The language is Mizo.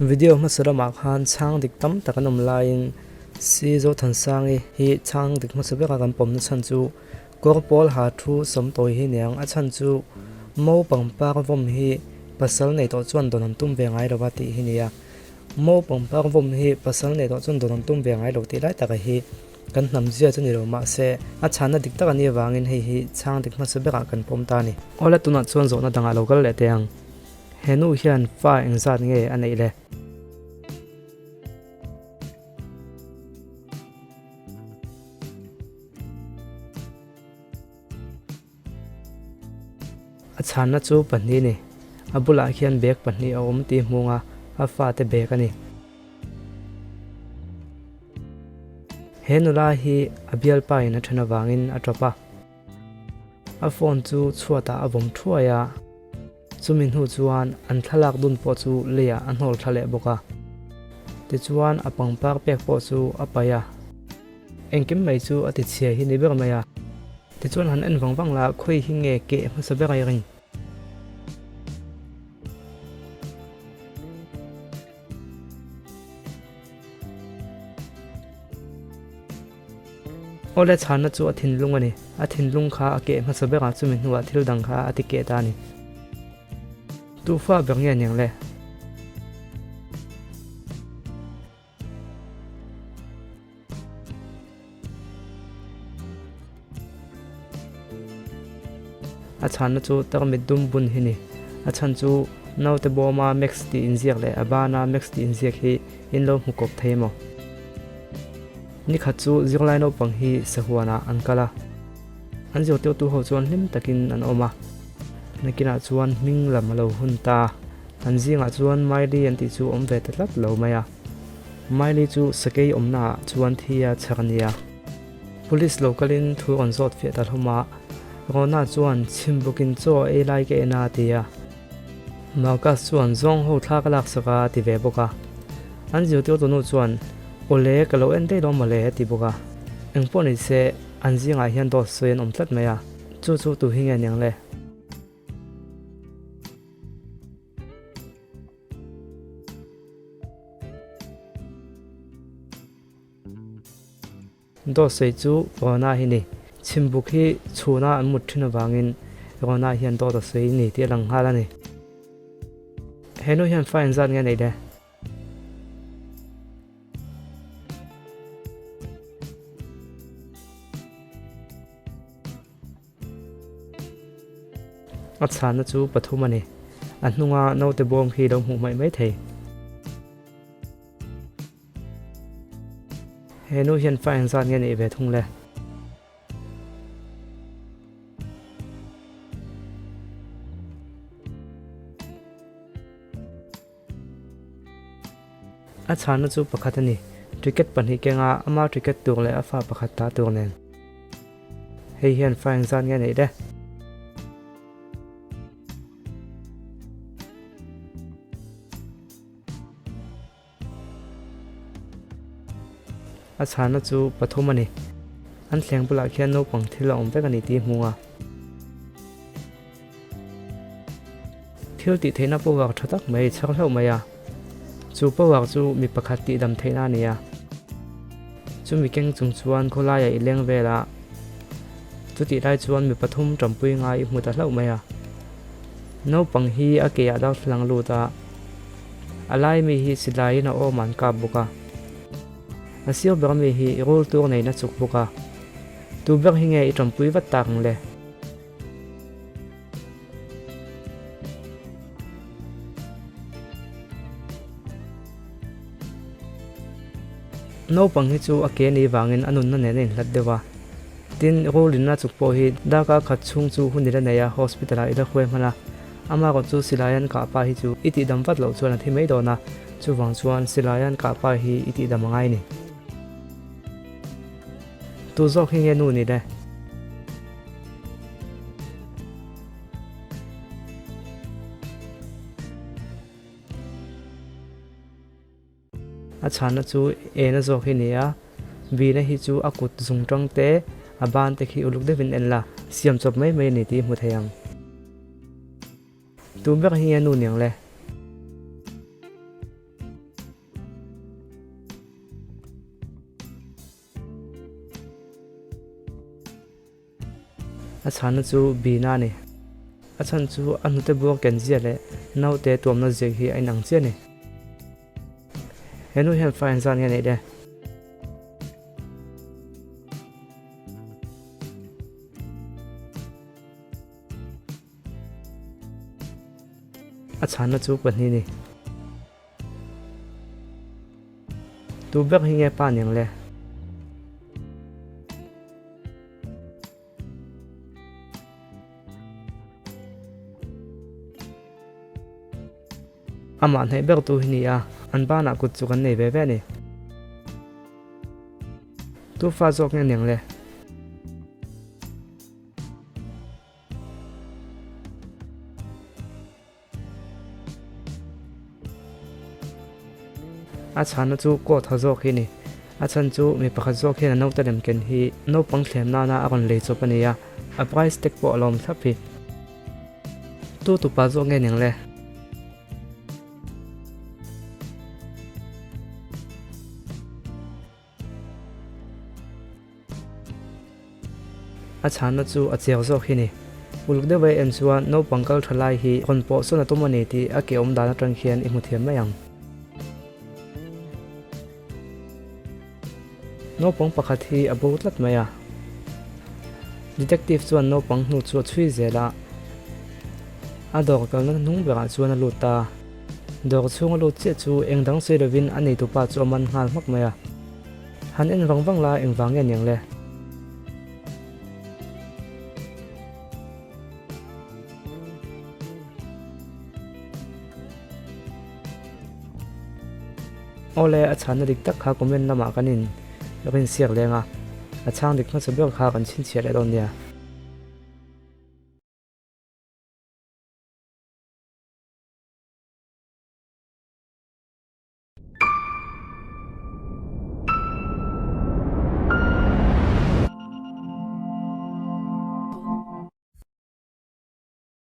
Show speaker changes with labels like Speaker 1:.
Speaker 1: Video hmasa lamah khan chhang dik tam tak an awm laiin Si Zothansangi hi chhang dik hmasa bera kan pawmna chhan chu kawr pawl ha thu sawm tawi hi niang a chhan chu Mo pangpar vawm hi pasal nei tawh chuan dawn an tum ve ngai lo va tih hi nia. Mo pangpar vawm hi pasal nei tawh chuan dawn an tum ve ngai lo tih lai taka hi kan hnam zia chu ni lo mahse a chhanna dik tak a nih avangin hei hi chhang dik hmasa berah kan pawm ta a ni. Awle tunah chuan zawhna dangah lo kal leh teh ang. He nu hian fa engzat nge a neih le? A chhanna chu pahnih a ni. A bulah khian bag pahnih a awm tih hmung a, a fate bag a ni. He nula hi a bialpa in a then avangin a tawp a. A phone chu chhuatah a vawm thuai a. Chumi hnu chuan an thlalak dun pawh chu leiah a hnawl thla leh bawk a. Tichuan a pangpar pek pawh chu a paih a. Engkim mai chu a ti chhia hi ni ber mai a. Tichuan han en vang vang la khawi hi nge keh hmasa ber ai ring. Awle chhanna chu a thinlung a ni. A thinlung kha a keh hmasa berah chumi hnuah thil dang kha a ti keh ta a ni. Tufa ber nge aniang le? A chhanna chu tarmit dum bun hi ni. A chhan chu naute bawma Max tih inziak leh a bana Max tih inziak hi in lo hmu kawp thei maw? Ni khat chu zirlai naupang hi sahuanah an kal a, an zirtirtu ho chuan hlim takin an awm a. Nakinah chuan hming lam a lo hun ta. An zingah chuan Miley an tih chu awm ve ta tlat lo mai a. Miley chu sakei awmnaah chuan thi a chhar a nia. Police lo kalin thu rawn zawt fiah ta hlawm a, Rona chuan chhim bawkin chaw a ei lai ka en a a ti a. Marcus chuan zawng ho thla ka laksak a a ti ve bawk a. An zirtirtu nu chuan Awle ka lo en daih lo mawle a ti bawk a. Engpawh ni se an zingah hian dawt sawi an awm tlat mai a, chu chu tu hi nge niang le? Dawt sawi chu Rona hi ni. Chhimbuk hi chhuna an mut thin avangin Rona hian dawt a sawi ni tih a lang nghal a ni. He nu hian fa engzat nge a neih le? A chhanna chu pathum a ni. A hnunga naute bawm khi lo hmuh hmaih mai thei. He nu hian fa engzat nge neih ve thung le? A chhanna chu pakhat a ni. Ticket pahnih kenga ama ticket tur leh a fa pakhat ta tur nen. Hei hian fa engzat nge neih le? A chhanna chu pathum a ni. An thleng bulah khian naupang thil a awm vek a ni tih hmung a. Thil tih theihna power tha tak mai chhar hlauh mai a. Chu power chu mi pakhat tih dam theihna a ni a. Chumi keng chung chuan khawlaiah i leng vel a. Chutih lai chuan mi pathum tanpui ngai i hmu ta hlauh mai a. Naupang hi a ke ah darthlalang lut a. A lai mi hi silaiin a awm an kap bawk a. A sir ber mi hi rul tur neiin a chuk bawk a. Tu ber hi nge i tanpui vat tak ang le? Naupang hi chu a ke ni vangin a nunna nen a inhlat deuh a. Tin, rulin a chuk pawh hi darkar khat chhung chu hun i la nei a, hospital ah i la hruai hman a. Amaherawh chu silai an kah pa hi chu i tihdam vat loh chuan a thi mai dawn a, chuvang chuan silai an kah pa hi i tihdam a ngai ni. Tu zawk hi nge nu ni le? A chhanna chu ena zawk hi ni a, Bina hi chu a kut zung tang te, a ban te khi uluk deuhin en la, siam chawp mai mai a ni tih hmu thei ang. Tu ber hi nge nu niang le? A chhanna chu Bina a ni. A chhan chu a hnute buang ken zia leh naute tuamna ziak hi a inang chiah a ni. He nu hian fa engzat nge a neih le? A chhanna chu pahnih a ni. Tu ber hi nge pa ning le? Amah hnaih ber tu hi ni a, an banah kut chu kan nei ve ve a ni. Tu fa zawk nge ning le? A chhanna chu coat ha zawk hi a ni. A chhan chu mi pakhat zawk hian a naute lem ken hi naupang thlem nana a rawn lei chawp a ni a, a price tag pawh a lawm thlap hi. Tu tupa zawk nge ning le? A chhanna chu a chiang zawk hi ni. Uluk deuh em chuan naupang kal tha lai hi rawn pawh sawn a tum a ni tih a ke awm dan atang hian i hmu thiam mai ang. Naupang pakhat hi a bo tlat mai a. Detective chuan naupang hnu chu a chhui zel a. A dawr kalna hnung berah chuan a lut a. Dawr chhunga lut chiah chu eng dang sawi lovin a neitupa chu a man nghal hmak mai a. Han en vang vang la engvang nge niang le? Awle a chhanna dik tak kha comment lamah kan in rinsiak leng a, a chhang dik hmasa ber kha kan chhinchhiah leh dawn nia.